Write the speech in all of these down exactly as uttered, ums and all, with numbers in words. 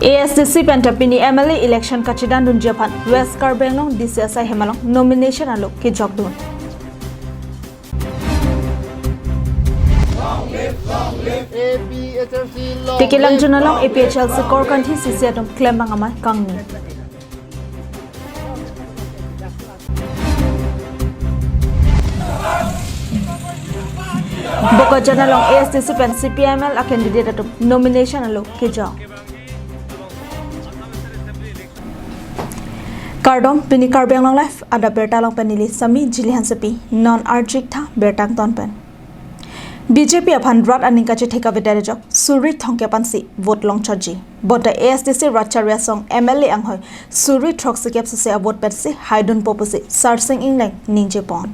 A S D C pen ta pini M L A election kachedandunji aphan West Karbi Anglong D C asai hem along nomination alo kejokdun. Tekelangjun along A P H L C Korkanthi C C atum klembang amei kangni. Bokajan along A S D C pen C P I M L a candidate atum nomination alo kejok. Kardom, pini Karbi Anglong Live adap birta along pen neli Sami Jili Hansepi, non arjik tha birta angton pen. B J P aphan rat aning kachethek avedet ajok suri thomkep ansi vote longchotji. Bonta A S D C rat chari asong M L A anghoi suri throksikep suse avote pensi haidunpo pusi Sarsing Engleng ningjepon.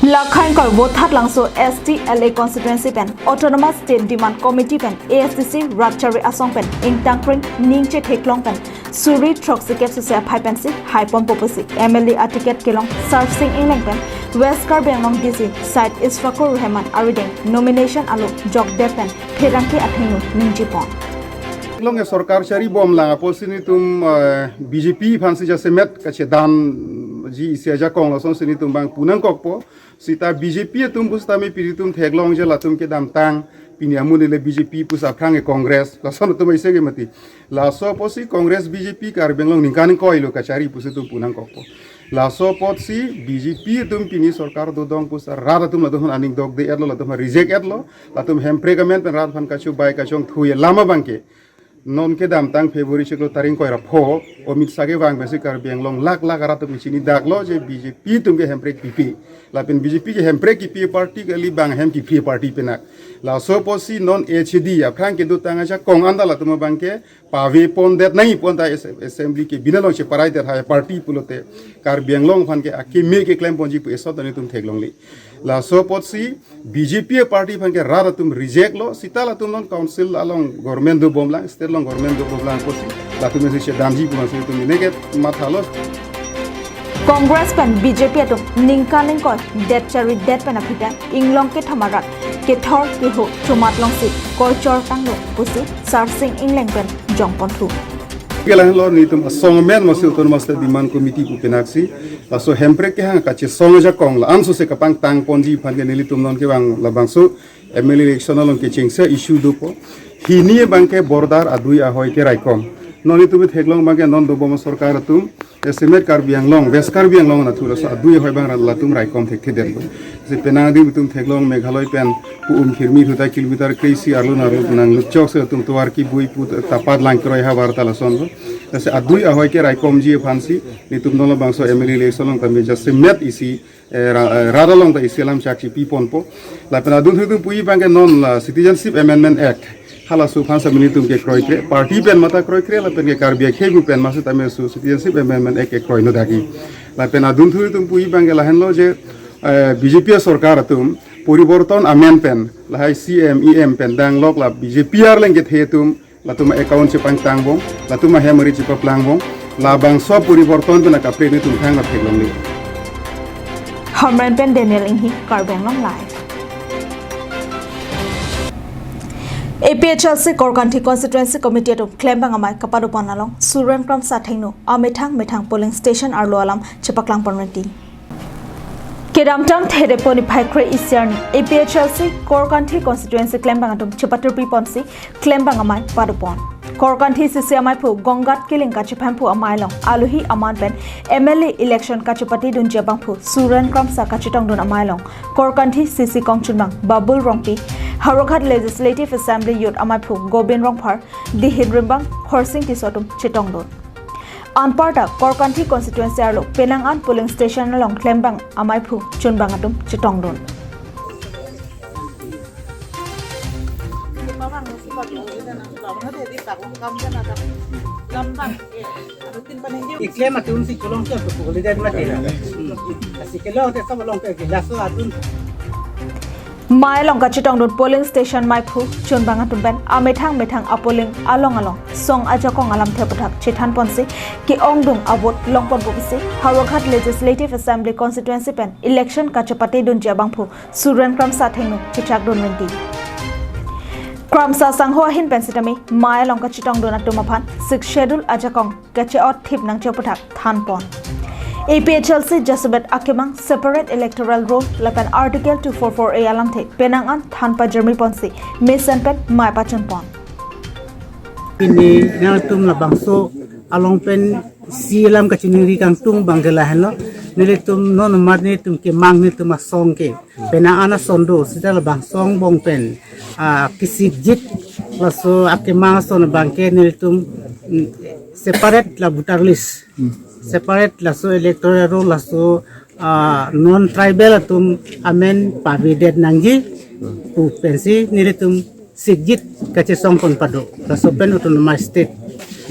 Lakhain kor Vothatlangso S T L A constituency pen Autonomous State Demand Committee pen A S D C rat chari asong pen ingtangkring ning chetheklong pen suri throksikep suse aphai pensi haiponpo pusi M L A a ticket kelong Sarsing Ingleng pen West Karbi Anglong D C Syed Ishfakur Rahman arideng nomination alo jokdet pen pherangke athengno ningjepon. Long sorkar chari bomlang apotsi nelitum, eh, B J P aphansi jasemet kachedanji isi ajakong lasonsi nelitum bang pu nangkokpo. Seta B J P atum pusitame pini itum theklongji latum kedamtang pini amonit le B J P pusi aphrang ke Congress, lason atum aise ke mati. Laso apotsi Congress B J P Karbi Anglong ningkan ingkoi lo kachari pusi itum pu nangkokpo. Laso apotsi B J P atum pini sorkar dodong pusi rat atum latum aphan aning dokde-etlo, latum aphan reject-etlo, latum Hemprek amen pen rat aphan kachubai kachongthui alam abangke. Non kedamtang February chiklo tarik ingkoi ra pho, Amit Shah kevang pensi Karbi Anglong lak lak arat atum chini daklo je B J P atum ke Hemprek pipe. Lapen B J P ke Hemprek kipi party kali, bang hem kipi party penak. Laso apotsi non H D aphrang kedotang ajakong anta latum abangke pavepondet nangji, bonta as-, assembly ke bina long cheparaidet hai party pulote Karbi Anglong aphan ke akeme keklemponji pu eson ta nelitum theklongle. Laso apotsi B J P party aphan ke rat atum reject-lo, seta latum non council along government dobomlang, state along government dobomlang apotsi latum isi chedanji pu masi itum neke mathalo. Congress pen B J P atum ningkan ingkoi det charidet pen aphi ta inglong kethom arat kethor keho chomatlongsi koichor tanglo pusi Sarsing Ingleng pen jongponthu. Kelang lo nelitum asong amen masi Autonomous State Demand Committee pu penaksi, laso Hemprek kehang kachesong ajakong la-an sose kapangtangponji aphan ke nelitum non kevang labangso M L A election along kechengsi issue dopo. Hini abangke border adui ahoi keraikom. Non nelitum theklong abangke non dobom sorkar atum, jasemet Karbi Anglong, West Karbi Anglong anatthu laso adui ahoi abang latum raikom thekthedetpo. Si penang adim itum theklong Meghalaya pen pu Umkhirmi thu ta kilometer kreisi arlo arlo nanglut chok si latum tovar kebui pu tapat lang kroi havar ta lasonlo. Lasi adui ahoi keraikomji aphansi nelitum non labangso M L A election along tame jasemet isi, eh, ra-, eh, rat along ta isi alam chak chipiponpo. Lapen adunthu itum puji abangke non la Citizenship Amendment Act, halaso aphan sami nelitum kekroikre, party pen mate kroikre, lapen ke Karbi akhei pen masi tame laso Citizenship Amendment Act kekroi no dagi. Lapen adunthu itum puji abangke lahenlo je, eh, B J P sorkar atum poriborton amen pen, lahai C M, E M pen danglok la B J P arleng kethe atum, latum account chepangtangbom, latum ahem ari chepaplangvong, labangso poriborton pen akaprek nelitum thang la theklongle. Hamren pen Daniel Inghi, Karbi Anglong Live. A P H L C Korkanthi Constituency Committee atum klembang amei kapadopon along Suren Kramsa athengno amethang methang polling station arlo alam chepaklangpon renti. Kedamtang Thedepo niphai kre-isi arni A P H L C Korkanthi Constituency klembang atum chepatirpiponsi klembang amei padopon. Korkanthi C C ameiphu Gonggat Killing kachephamphu amei along alohi aman pen M L A election kachepatedunji abangphu Suren Kramsa kachetongdun amei along Korkanthi C C kongchunbang Babul Rongpi, Howraghat Legislative Assembly Youth ameiphu Gobin Rongphar, Dihin Rimbang, Khorsing Tisso atum chetongdun. Anparta Korkanthi constituency arlo penang an polling station along klembang ameiphu chunbang atum chetongdun. Iklem atum si cholong ke atum pukul dan mati na. Hmm. Asi kelong te sab long ke laso atum. Amei along kachetongdun polling station meiphu chunbang atum pen amethang methang apolling along along song ajakong alamthe aputhak chethanponsi ke-ongdung avote longponpo pusi Howraghat Legislative Assembly Constituency pen election kachepatedunji abangphu Suren Kramsa athengno chechakdun renti. Kramsa sangho ahin pen sitame mai along kachetongdun atum aphan Sixth Schedule ajakong kache-ot thip nangji aputhak thanpon. A P H L C jasemet akemang separate electoral roll lapen Article two four four A alamthe penang an than pajirmi ponsi mesen pen mai pachunpon. Pini nangtum labangso along pen isi alam kachiningri kangtung abang ke lahenlo. Nelitum non mat nelitum kemang nelitum asong ke penang an ason do, seta labangso angbong pen, ah, kisijit laso akemang ason abang ke nelitum, mm, separate la voter list, separate laso electoral roll, laso, ah, non tribal atum amen pavedet nangji pu pensi nelitum sikjit kachesongpon pado, laso pen autonomous state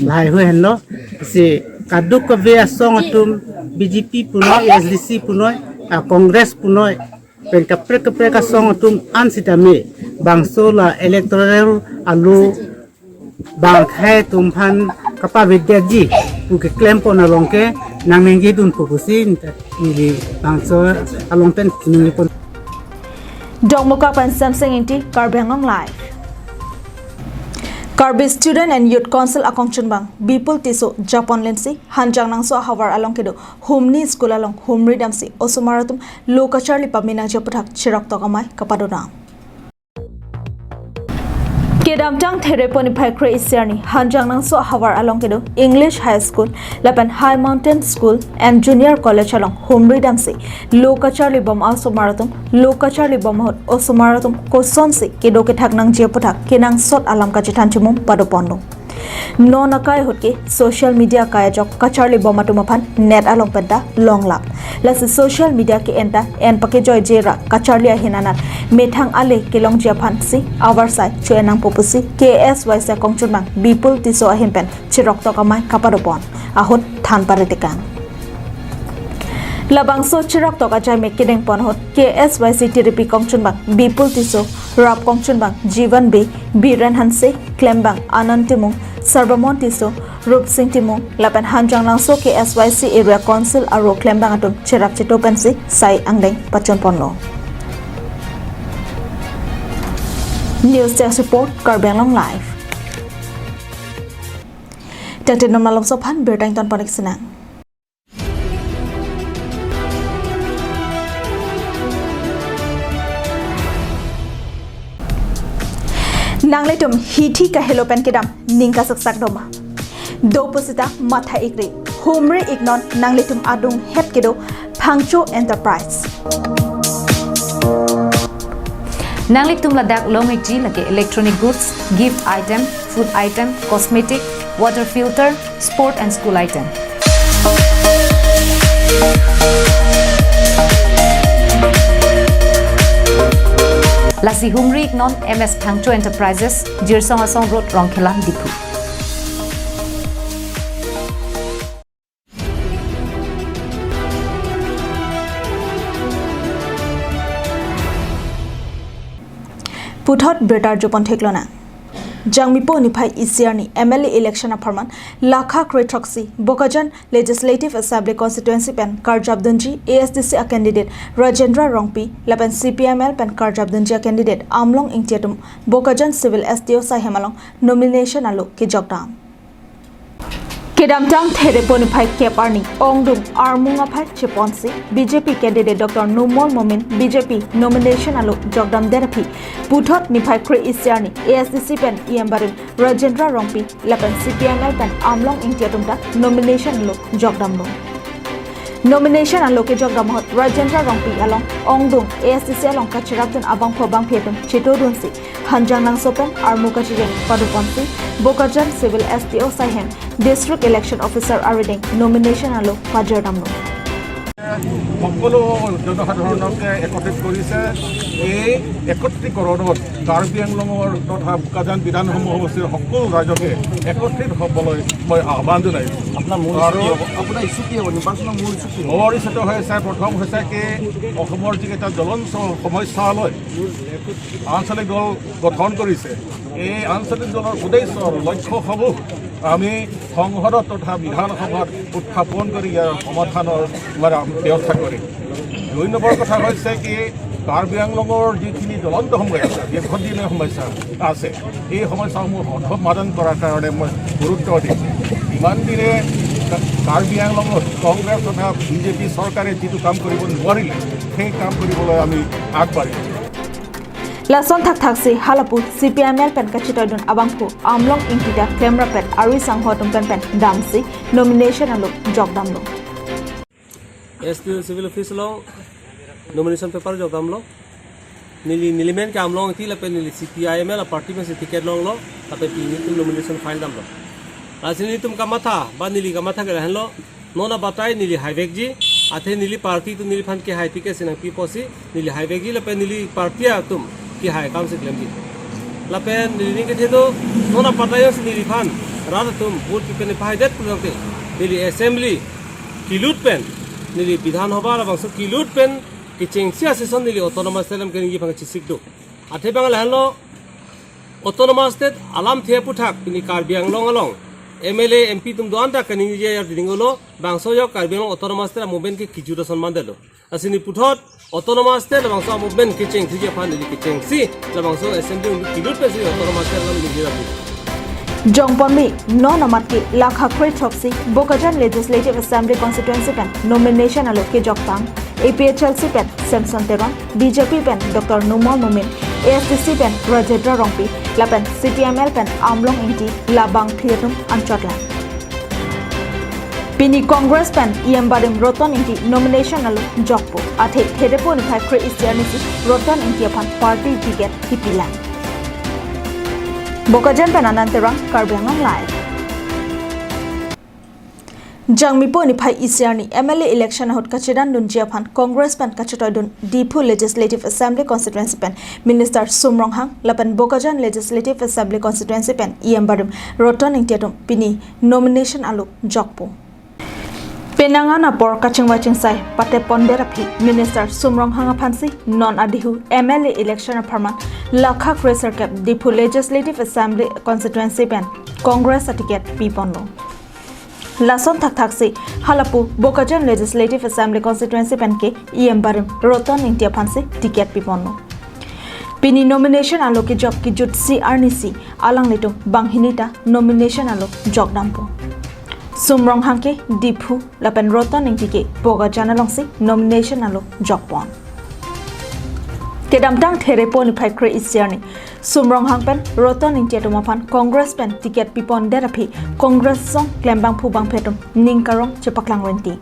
lahai hui henlo. Si kaduk kave asong atum, B J P punoi, A S D C punoi, ah, Congress punoi, pen kaprek kaprek asong atum an sitame bangso la electoral alo bang khei atum aphan kapavedetji pu keklempon along ke nangningjedunpo pusi neli bangso along pen ningjepon. Dongmukak pen Samsing Ingti, Karbi Anglong Live. Karbi Student and Youth Council akongchunbang Bipul Tisso japon limsi Hanjangnangso ahavar along kedo Humni School along humri damsi osomar atum lo kacharli pame nangji aputhak chiroktok amei kapadodam. Kedamtang Therepo niphai kre-isi arni Hanjangnangso ahavar along kedo English High School lapen High Mountain School and Junior College along humri damsi lo kacharli bom osomar atum, lo kacharli bom ahut osomar atum kosonsi kedo kethak nangji aputhak kenangsot alam kachethan chimum padoponlo. Non akai ahut ke social media akai ajok kacharli bom atum aphan net along penta longlap. Lasi social media ke-en ta en pakejoije ra kacharli ahin anat methang ale kelongji aphansi avarsai cho-en nangpo pusi K S Y C akongchunbang Bipul Tisso ahin pen chiroktok amei kapadopon ahut than paretekang. Labangso chiroktok ajaimek kedengpon ahut K S Y C tiripi kongchunbang Bipul Tisso, rap kongchunbang Jivan Bey, Biren Hanse, klembang Anand Timung, Sarbamon Tisso, Rupsing Timung lapen Hanjangnangso K S Y C Area Council aro klembang atum cherap cheto pensi sai angdeng pachunponlo. News Desk Report, Karbi Anglong Live. Tangte non malomso aphan birta ingtonpon-ik sinang. Nanglitum hithi kahelo pen kedam ning kasaksak doma? Do pusita matha-ikre, humri-iknon nanglitum adunghet kedo Phangcho Enterprise. Nanglitum ladak long-ikji lake electronic goods, gift item, food item, cosmetic, water filter, sport and school item. Lasi humri-iknon M S Phangcho Enterprises, Jirsong Asong Road, Rongkhela, Diphu. Puthot birta arjupon theklonang. Jangmipo niphai isi arni M L A election apharman lakha krethroksi Bokajan Legislative Assembly Constituency pen karjapdunji A S D C a candidate Rajendra Rongpi lapen C P I M L pen karjapdunji a candidate Amlong Ingti atum Bokajan Civil S D O saihem along nomination alo kejokdam. Kedamtang Therepo niphai kep arni ongdung armung aphai cheponsi B J P candidate Doctor Numal Momin B J P nomination alo jokdamdet aphi puthot niphai kre-isi arni A S D C pen E M barim Rajendra Rongpi lapen C P I M L pen Amlong Ingti atum ta nomination alo jokdamlo. Nomination alo kejokdam ahut Rajendra Rongpi along ongdung A S D C along kacherapdun abangphu abangphi atum chetodunsi Hanjangnangso pen armu kachijeng padoponsi Bokajan Civil S D O saihem District Election Officer arideng nomination alo pajirdamlo. সকলো জনসাধাৰণকে একত্ৰিত কৰিছে। এই একত্ৰীকৰণত কাৰ্বি আংলঙৰ তথা বোকাজান বিধানসভা সমষ্টিৰ সকলো ৰাইজকে একত্ৰিত হ'বলৈ মই আহ্বান জনাইছোঁ। আপোনাৰ মূল আৰু ইছ্যু কি হ'ব? আপোনাৰ ইছ্যু কি হ'ব? নিৰ্বাচনৰ মূল ইছ্যু কি হ'ব? মোৰ ইছ্যুটো হৈছে, প্ৰথম হৈছে কি, অসমৰ যিকেইটা জ্বলন্ত সমস্যালৈ আঞ্চলিক দল গঠন কৰিছে, এই আঞ্চলিক দলৰ উদ্দেশ্য আৰু লক্ষ্যসমূহ আমি সংসদত তথা বিধানসভাত উত্থাপন কৰি ইয়াৰ সমাধানৰ মানে আমি ব্যৱস্থা কৰিম। দুই নম্বৰ কথা হৈছে কি, কাৰ্বি আংলঙৰ যিখিনি জ্বলন্ত সমস্যা, দীৰ্ঘদিনীয়া সমস্যা আছে, এই সমস্যাসমূহ সমাধান কৰাৰ কাৰণে মই গুৰুত্ব দিম। ইমান দিনে কা- কাৰ্বি আংলঙত কংগ্ৰেছ তথা বিজেপি চৰকাৰে যিটো কাম কৰিব নোৱাৰিলে, সেই কাম কৰিবলৈ আমি আগবাঢ়িম। Lason thakthaksi halapu C P I M L pen kachetoidun abangphu Amlong Ingti ta klemrap pen arui sangho atum pen pen damsi nomination alo jokdamlo. S D O Civil Office along nomination paper jokdamlo. Neli nelimen ke Amlong Ingti lapen neli C P I M L a party pensi ticket longlo, lapen pini nelitum nomination file damlo. Lasi nelitum kamatha, ba neli kamatha ke lahenlo, non abatai neli haivekji, athe neli party atum neliphan kehai ticket si nangpi apotsi neli haivekji lapen neli party atum kehai akam si klemji. Lapen neli ning kethe do, non abatai si neliphan rat atum vote pi pen pahaidet pulote neli assembly kelut pen, neli Bidhan Sabha labangso kelut pen kechengsi asession neli autonomous state alam keningje aphan chesik do. Athe bang lahenlo, autonomous state alamthe aphuthak pini Karbi Anglong along M L A, M P atum do-an ta kaningje ya dingolo, bangso ajok Karbi Anglong autonomous state a-movement ke kejut ason mandetlo. Lasi neli puthot autonomous state labangso a-movement kechengthiji aphan neli kechengsi labangso assembly ungbi kelut pensi autonomous state alam ningje lapu. Jongponmi non amat ke lakha krethroksi Bokajan Legislative Assembly Constituency pen nomination alo kejoktang A P H L C pen Samson Teron, B J P pen Doctor Numal Momin, A S D C pen Rajendra Rongpi, lapen C P I M L pen Amlong Ingti labang phli atum anchot lang. Pini Congress pen E M barim Roton Ingti nomination alo jokpo. Athe therepo niphai kre-isi arnisi Roton Ingti aphan party ticket kipi lang. Bokajan pen Anand Terang, Karbi Anglong Live. Jangmi po niphai isi arni M L A election ahut kachedandunji aphan Congress pen kachetoidun Diphu Legislative Assembly Constituency pen Minister Sum Ronghang lapen Bokajan Legislative Assembly Constituency pen E M barim Roton Ingti atum pini nomination alo jokpo. Penang an apor kachingvai chingsai patepondet aphi Minister Sum Ronghang aphansi non adihu M L A election apharman lakha kre sirkep Diphu Legislative Assembly Constituency pen Congress a-ticket piponlo. Lason thakthaksi halapu Bokajan Legislative Assembly Constituency pen ke E M barim Roton Ingti aphansi ticket piponlo. Pini nomination alo kejok kejutsi arnisi alanglitum banghini ta nomination alo jokdampo. Sum Ronghang ke Diphu lapen Roton Ingti ke Bokajan alongsi nomination alo jokpon. Kedamtang therepo niphai kre-isi arni Sum Ronghang pen Roton Ingti atum aphan Congress pen ticket pipondet aphi Congress song klembangphu bangphe atum ning karong chepaklang renti.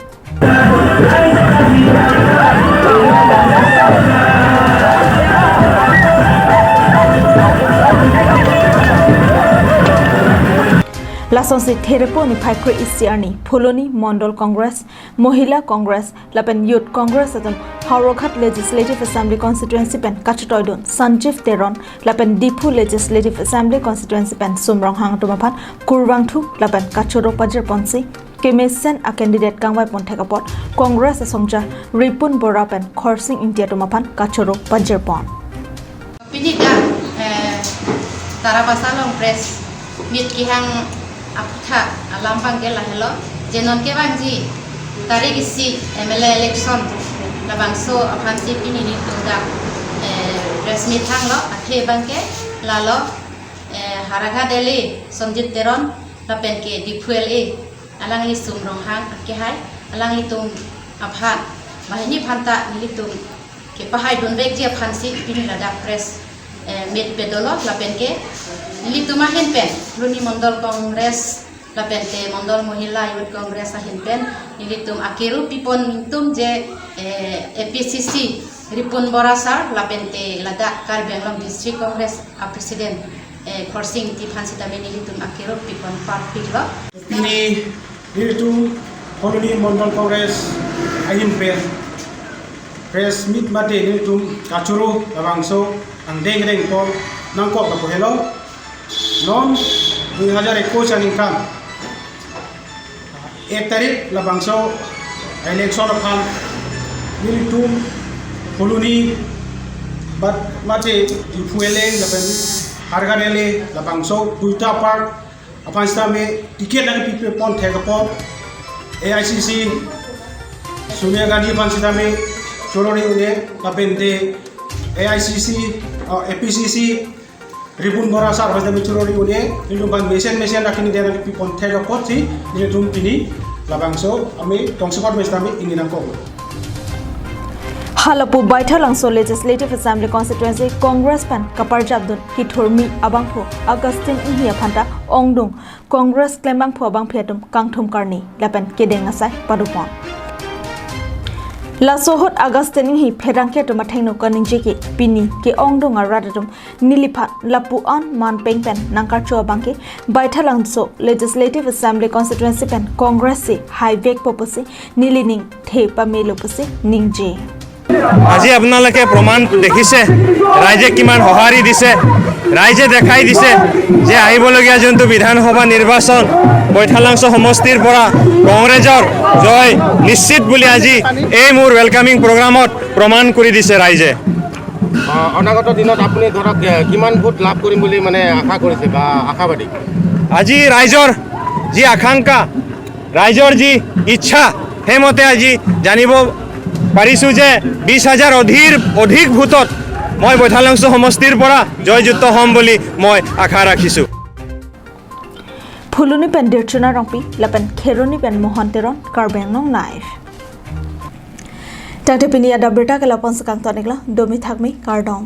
Lasonsi therepo niphai kre-isi arni Phuloni Mondol Congress, Mohila Congress lapen Youth Congress atum Howraghat Legislative Assembly Constituency pen kachetoidun Sanjeev Teron lapen Diphu Legislative Assembly Constituency pen Sum Ronghang atum aphan kurvangthu lapen kachoro pajirponsi kemesen a-candidate kangvaipon thek apot Congress asongja Ripun Bora pen Khorsing Ingti atum aphan kachoro pajirpon. Pini dak, eh, Tarabasa along press meet kehang aphuthak alam abang ke lahelo, je non kevangji tarik isi M L A election labangso aphansi pini nelitum dak, eh, press meet hanglo, athe abang ke lalo, eh, Howraghat L A Sanjeev Teron lapen ke Diphu L A alangli Sum Ronghang akehai, alanglitum aphan banghini aphanta nelitum kepahaidunvekji aphansi pini ladak press, eh, meet padolo lapen ke nelitum ahin pen Phuloni Mondol Congress lapen te Mondol Mohila Youth Congress ahin pen nelitum akeru pipon nelitum je, eh, A P C C Ripun Bora sir lapen te ladak Karbi Anglong District Congress a-president, eh, Khorsing Ingti aphan sitame nelitum akeru pipon parpiklo. Pini nelitum Phuloni Mondol Congress ahin pen press meet mate nelitum kachoro labangso angdeng dengpon nangkok lapu helo. Non dui hajar ekush aningkan ek tarik labangso election aphan nelitum Phuloni bat mate Diphu L A lapen Howraghat L A labangso duita party aphan sitame ticket nangpipon thek apot A I C C Sonia Gandhi aphan sitame choro ri-un-e lapen te A I C C, uh, A P C C, Ribun Bora sir, Hosdami Churori Une, nelitum aphan mesen mesen akhini dena pipon thek apotsi, nelitum pini labangso ami tongsekot mesen ami ingni nangkok. Halapu Baithalangso Legislative Assembly Constituency Congress pen kaparjapdun kithurmi abangphu Augustine Inghi aphanta ongdung Congress klembangphu abangpi atum kangthum karni lapen kedeng asai padopon. Laso ahut Augustine Inghi pherangke atum athengno kaningje ke pini ke-ongdung arat atum neliphan lapu-an manpeng pen nangkarcho abangke Baithalangso Legislative Assembly Constituency pen Congress si haivekpo pusi nelining the pamelo pusi ningje. আজি আপোনালোকে প্ৰমাণ দেখিছে, ৰাইজে কিমান সঁহাৰি দিছে। ৰাইজে দেখাই দিছে যে আহিবলগীয়া যোনটো বিধানসভা নিৰ্বাচন বৈঠালাংছ' সমষ্টিৰ পৰা কংগ্ৰেছৰ জয় নিশ্চিত বুলি আজি এই মোৰ ৱেলকামিং প্ৰগ্ৰামত প্ৰমাণ কৰি দিছে ৰাইজে। অ, অনাগত দিনত আপুনি ধৰক, এ, কিমান ভোট লাভ কৰিম বুলি মানে আশা কৰিছে বা আশাবাদী? আজি ৰাইজৰ যি আকাংক্ষা, ৰাইজৰ যি ইচ্ছা, সেইমতে আজি জানিব পাৰিছো যে বিশ হাজাৰ অধিক, অধিক ভোটত মই বৈঠালাংছ' সমষ্টিৰ পৰা জয়যুক্ত হ'ম বুলি মই আশা ৰাখিছো। Phuloni pen Dirchuna Rongpi, lapen Kheroni pen Mohan Teron, Karbi Anglong Live. Tangte pini adap birta ke lapu-an si kangton-iklo, domi thakmi, kardom.